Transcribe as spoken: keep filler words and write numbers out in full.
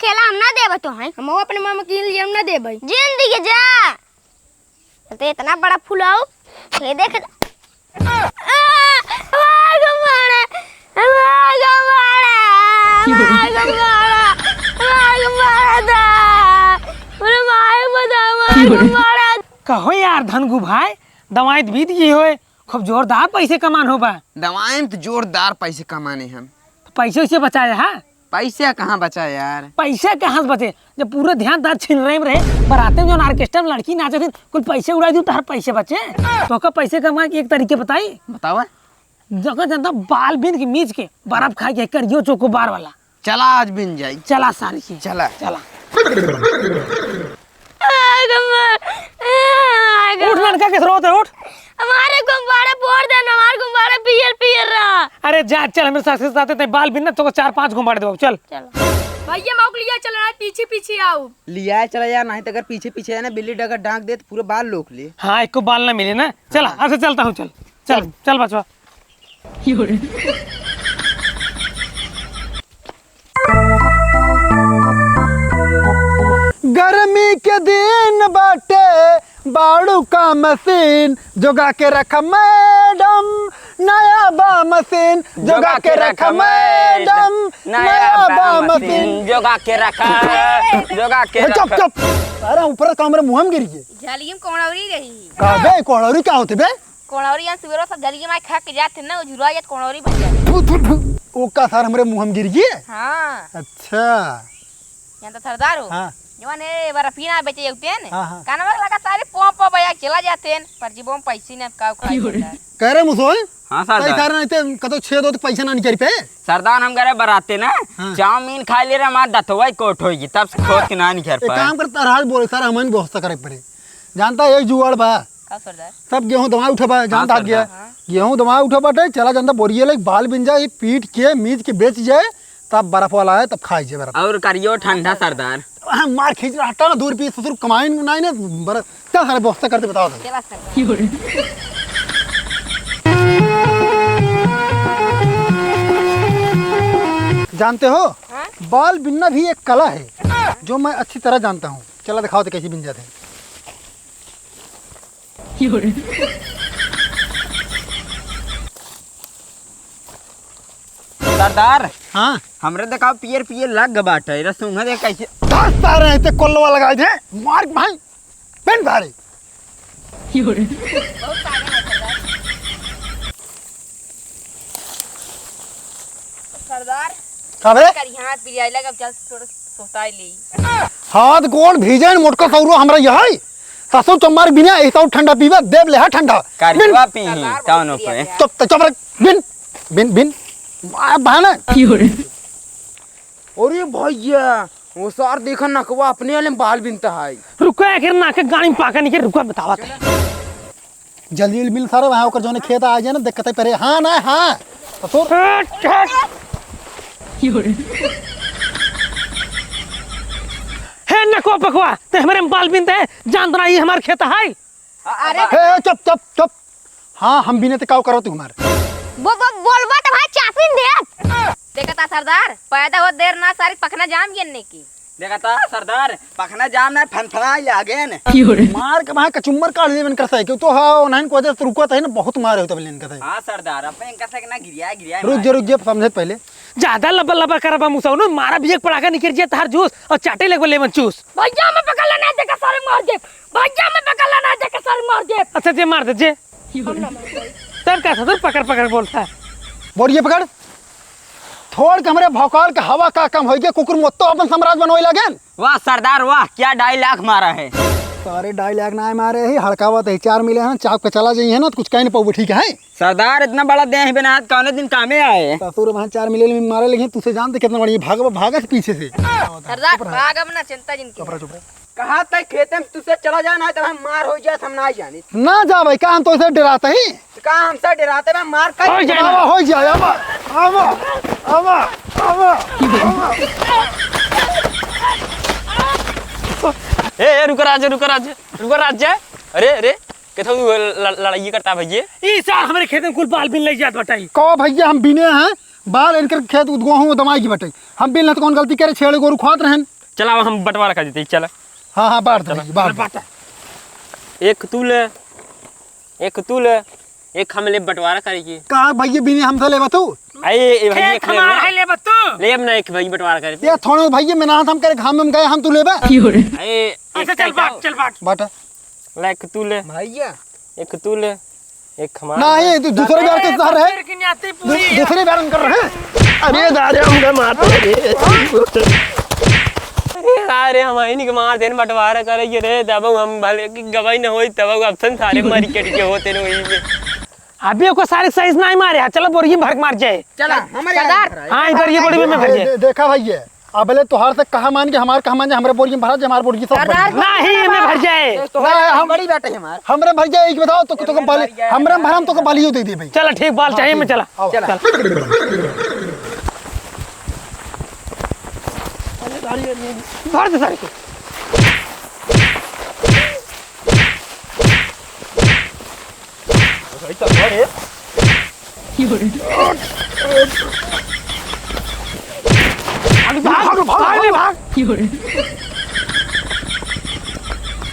अकेला हम ना देबे तो हैं। हम अपने मामा के लिए हम ना देबे। जिंदगी जा। तो इतना बड़ा फुलाऊ, ये देख। आ, हमार गुब्बारा, हमार गुब्बारा, हमार गुब्बारा, हमार गुब्बारा दा। अरे माय बता, हमार गुब्बारा। कहो यार धनगू भाई, दवाई त बीत गई होए, खूब जोरदार पैसे कमान होबा। दवाई में तो जोरदार पैसे कमाने हम। तो पैसे वैसे बचाए हा? पैसा कहाँ बचा यार? पैसा कहाँ से बचे? जब पूरा ध्यान तार छिनरई में रहे, बराते में जौन orchestra में लड़की नाचत रही, कुल पैसे उड़ा दी, तार पैसे बचे। तो का पैसे कमाए के एक तरीके बताई? बतावा। जगह जनता बाल बीन के मीज के बर्फ खाए के करियो चोकोबार वाला। चला आज बिन जाई। चला सारी चीज। चला। चला। उठ लड़का, किस रोत है, उठ। हमारे गुब्बारे फोड़ देना, हमारे गुब्बारे पियर पियर रहा। अरे जा, चल, हमरे साथ के साथ ते बाल बिन ना, तो चार पांच गुब्बारे देबो, चल। चलो। भैया, मौक लिया, चल रहा है, पीछे पीछे आओ। लिया चला यार, नहीं तो अगर पीछे पीछे है ना, बिल्ली डगर डांक दे तो पूरा बाल लोक ले। हाँ, एक को बाल ना मिले ना। चला, हाँ। अच्छा, चलता हूँ, चल, चल, चल। चल बचवा। गर्मी के दिन बाटे, बाड़ू का मशीन जोगा के रख मैडम, नया बा मशीन जोगा के रख मैडम, नया बा मशीन जोगा के रख, जोगा के ए, चुप, रख। चुप। अरे ऊपर कमरे मुँह में गिर गए। झलियम कोणौरी रही। का बे, कोणौरी क्या होते बे? कोणौरी यहाँ सुबेरो सब झलियम आए खा के जाते ना, उजुरा जात कोणौरी बन जाते। थू, थू, थू। ओ का सार हमरे मुँह में गिर गए? हाँ। अच्छा। यहाँ तो सरदार हो। हाँ। जवान ए बर्फीना बेचे उठे ने। हाँ, हाँ। कानवा लगा सारे पों पों बया चला जाते हैं, पर जीबो में पैसे ने का खाई सरदार। कह रहे मुसोई? हाँ सरदार। कई कारण रहते, कतो छेद हो तो पैसा ना निकल पे। सरदार हम करे बराते ना, हाँ। चाउमीन खा ले रहे, हमार दतवा ही कोट होई, तब से खोद के ना निकल एक पाए। काम कर, तरहाल बोले सर, हमन व्यवस्था करे पड़े। जानता है, एक जुगाड़ बा। का सरदार? सब गेहूं दमा उठा बा, हाँ जानता सरदार। गया। हाँ। गेहूं दमा उठा बाटे, चला जानता बोरिया ले बाल बिन जाए, पीट के, मीज के बेच जाए, तब बर्फ वाला है, तब खाई जाए बर्फ। और करियो ठंडा सरदार। हाँ, मार खींच रहा, हटा ना, दो रुपये ससुर कमाई नहीं ने, बर-, क्या सारे व्यवस्था करते बताओ तो। चला सरदार। जानते हो, हाँ? बाल बिनना भी एक कला है, जो मैं अच्छी तरह जानता हूँ। चला दिखाओ तो कैसी बिन जाते हैं। सरदार, हाँ? हमरे देखाओ पियर पियर लग बाटे, एरा सूंघा दे कैसे। दस सारे ऐसे कोल्लवा लगाए थे, मार भाई, पेन सारे। बहुत पागल है सरदार। सरदार, का बे? करी हाथ पिराई लगा, अब चल थोड़ा सोताई ले। हाथ गोड़ भीजन मोटका सौरो हमरा यही। सासू चम्मार बिना ऐसा ठंडा पीवा, देव लेहा ठंडा। करिया बिन। पीही, सरदार बहुत तौनो पिया पे। है। चुप, चुप रह, बिन, बिन, बिन। आ, बहाना। अरे भैया, वो सार देखा नकवा अपने वाले में बाल बिनता है। रुका, आखिर नाक के गाड़ी में पाका नहीं के, रुका बतावत है। जल्दी जल्दी मिल सारे, वहाँ ओकर जौने खेत आ जाए ना, दिक्कत है परे। हाँ ना, हाँ। ससुर। हट, हट। हे नकवा पकवा, ते हमरे में बाल बिनते हैं, जानत ना ये हमार खेत है। अरे। हे, चुप, चुप, चुप। हाँ, हम बिने ते काव करो तू हमार। वो, वो बोलबा तो भाई चापिन दे। देखा था सरदार, पैदा हो देर ना सारी पखना जाम गिनने की। देखा था सरदार, पखना जाम ना फनफना लागे न। मार के भाई कचुम्बर काट लेवन कर सके। तो हाँ, उन्हें को वजह से रुका था ना, बहुत मारे हो तब लेन का था। हाँ सरदार, अपने इनका से ना गिरिया, गिरिया रुक मार। जा, रुक जा, समझे पहले। ज्यादा लबर लबर करबा मुसौनो, मारा भी एक पड़ाका निकल जाए तार जूस और चाटे लगबे लेमन चूस। भैया मैं पकड़ लेना है, देखा सारे मार दे। भैया मैं पकड़ लेना है, देखा सारे मार दे। अच्छा जे मार दे जे। हम ना मार दे। तब का ससुर पकड़ पकड़ बोलता है। बोरिए पकड़। थोड़ के हमरे भौकाल के हवा का कम होई गे, कुकुर मोत्तो अपन साम्राज्य बनवाई लागेन। वाह सरदार वाह, क्या dialogue मारा है। सारे dialogue ना मारे ही, हड़कावत है, चार मिले हैं, चाप के चला जाइए ना, तो कुछ कह नहीं पाओगे, ठीक है? सरदार, इतना बड़ा देह बनात कौने दिन कामे आए? ससुर वहाँ चार मिले में मारे लगे, तुसे जानते कितना बड़ी भाग, भागत पीछे से। सरदार, भागब ना, चिंता जिन की। चुप रह, चुप रह। कहा तक खेते में तुसे चला जाए, ना तो हम मार हो जाए, हम ना जाने। ना जा भाई, का हम तो इसे डराते ही। तो का हमसे डराते में मार कर हो जाए ना। आवा, हो जाए, आवा, आवा, आवा, आवा, आवा। ए, ए, रुको राज, रुको राज, रुको राज। अरे, अरे, केथो ल-, ल-, लड़ाई करता भैया। ई सार हमरे खेत में कुल बाल बिन लग जात बटाई। को भैया हम बिने हैं, बाल इनकर खेत उदगो हूँ दमाई की बटाई। हम बिन तो कौन गलती करे, छेड़े गोरू खुआत रहन। चला, अब हम बंटवारा कर देते, चला। हाँ, हाँ, बांट दे चला। भैया, बांट दे। बांटा। एक तू ले, एक तू ले, एक हम ले, बंटवारा करेगी। कहाँ भैया, बिना हमसे लेबा तू? अरे, ए भैया, खेत एक ले हमार ना। है, लेबा तू? लेब ना, एक भाई बंटवारा करे। ये थोड़े भैया, मेहनत हम करे, घाम में गए, हम तू लेबा? अरे, अच्छा, एक चल का बांट, जाओ। चल बांट। बांटा। ला, एक तू ले। भैया। एक तू ले, एक हमार। नहीं, तू दूसरे बार के शहर है। फिर की न्याती दू-, पूरी। दूसरे बार हम कर रहे हैं। अरे दादा, हमका मार दे रे। अरे सारे, हम इन्हीं के मार देन, बंटवारा करे ये रे, तब हम भले की गवाही न होई, तब अब सन सारे मर के टिके होते न वही में। अभी ओको सारे सही से नहीं मारे, हाँ, चलो बोरिये भर के मार जाए। चला, हमारे सरदार। यहाँ भरा है। हाँ, इधर ये बोरी में भर दे-, जाए। दे-, देखा भैया, अबले तोहार से कहा मान के हमार कहा मान जाए, हमरे बोरी में भरा जाए, हमार बोरी सब सरदार। भर जाए। नहीं, ये में भर जाए। नहीं, हम बड़ी बात है हमार। हमरे भर जाए, एक बताओ तो, तो, तो बल-, भर जाए। हमरे में भरम तो को बलियो दे दे भाई। चला, ठीक, बाल हाँ, चाहिए, ठीक मैं है। चला। आओ। चला। चला। भर दे सारे को। भाई, तो भर है। अरे भाग, भाग, भाग, भाग, भाग। भाग।